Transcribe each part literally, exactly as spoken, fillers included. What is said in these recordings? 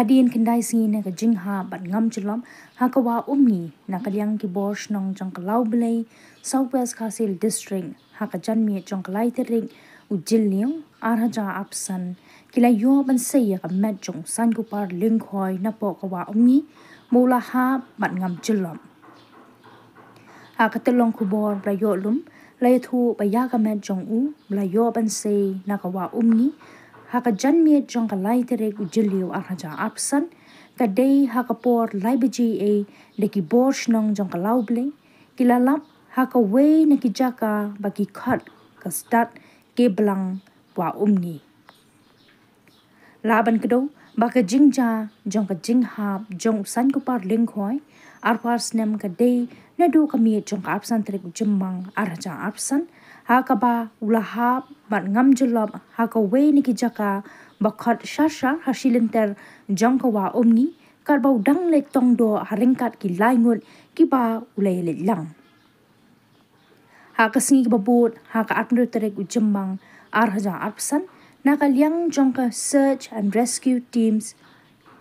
Hadien khyndai sngi na ka jinghap bad ngam jyllop ha ka Wah Umngi, na ka liang ki bor shnong jong ka Lawblei, South West Khasi Hills District, ha ka janmiet jong ka lai tarik u Jylliew ar hajar arphew san, ki la ïoh ban sei ïa ka met jong u Saiñkupar Lyngkhoi napoh ka Wah Umngi ba u la hap bad ngam jyllop. Ha ka tyllong khubor ba la ïoh lum, la ïathuh ba ïa ka met jong u ba la ïoh ban sei na ka Wah Umngi ha ka janmiet jong ka lai tarik u Jylliew ar hajar arphew san, ka dei ha ka por lai baje ei da ki bor shnong jong ka Lawblei, ki la lap ha kawei na ki jaka ba ki khot ka Stad Keblang Wah Umngi. Lah ban kdew ba ka jingjia jong ka jinghap jong u Saiñkupar Lyngkhoi arphew ar snem ka dei naduh ka miet jong ka arphew san tarik u Jymmang ar hajar arphew san, ha kaba u la hap bad ngam jyllop ha kawei na ki jaka ba khot Sharshar ha shilynter jong ka Wah Umngi, katba u dang leit tong doh ha ryngkat ki lai ngut kiba u la ïaleit lang. Ha ka sngi kaba bud, ha ka arphew tarik u Jymmang ar hajar arphew san, na ka liang jong ka Search and Rescue Teams,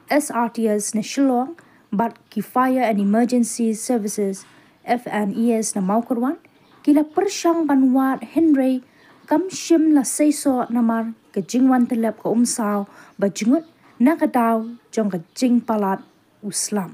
S R T S, na Shillong bad ki Fire and Emergency Services, F N E S, na Mawkyrwat, ki la pyrshang ban wad hynrei kam shym la seisoh namar ka jingwan tyllep ka umsaw ba jngut na ka daw jong ka jingpalat u slap.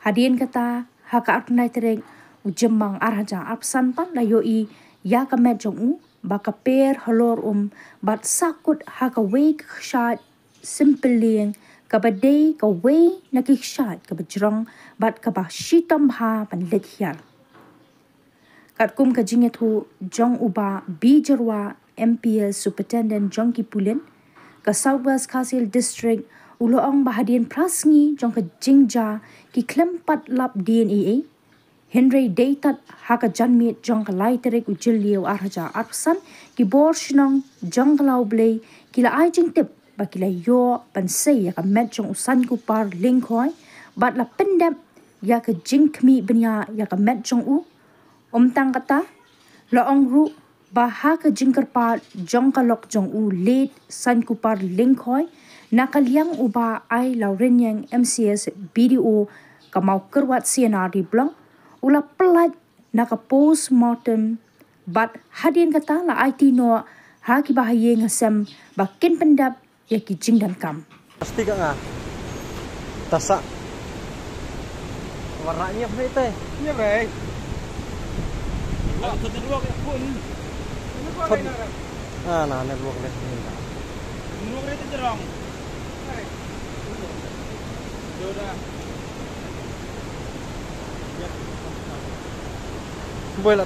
Hadien kata, ha ka arphew tarik u Jymmang ar hajar arphew san pat, la ïohi ïa ka met jong u ba ka per halor um bad sahkut ha kawei ka kshaid Simpylieng, kaba dei kawei na ki kshaid kaba jrong bad kaba shitom bha ban leit hiar. Katkum ka jingïathuh jong u Bah B Jyrwa, M P S, Superintendent jong ki pulit ka South West Khasi Hills District, u la ong ba hadien phra sngi jong ka jingjia ki khlem pat lap D N A, hynrei dei tad ha ka janmiet jong ka lai tarik u Jylliew ar hajar arphew san, ki bor shnong jong ka Lawblei ki la ai jingtip ba ki la ïoh ban sei ïa ka met jong u Saiñkupar Lyngkhoi bad la pyndep ïa ka jingkhmih bniah ïa ka met jong u. Ym tang kata, la ong ruh ba ha ka jingkyrpad jong ka lok jong u late Saiñkupar Lyngkhoi, na ka liang u Bah I Lawriniang, M C S, B D O ka Mawkyrwat C and R D Block, u la pyllait na ka post mortem bad hadien kata la aiti noh ha ki bahaïing hasem ba kin pyndep ïa ki jingdonkam. Plastik ka nga. Tasa. Warna nya bre te. Nya bre. Wah, kata dua ka phone. Phone. Ah, na network le. Network le te jerong. Joda. Boy la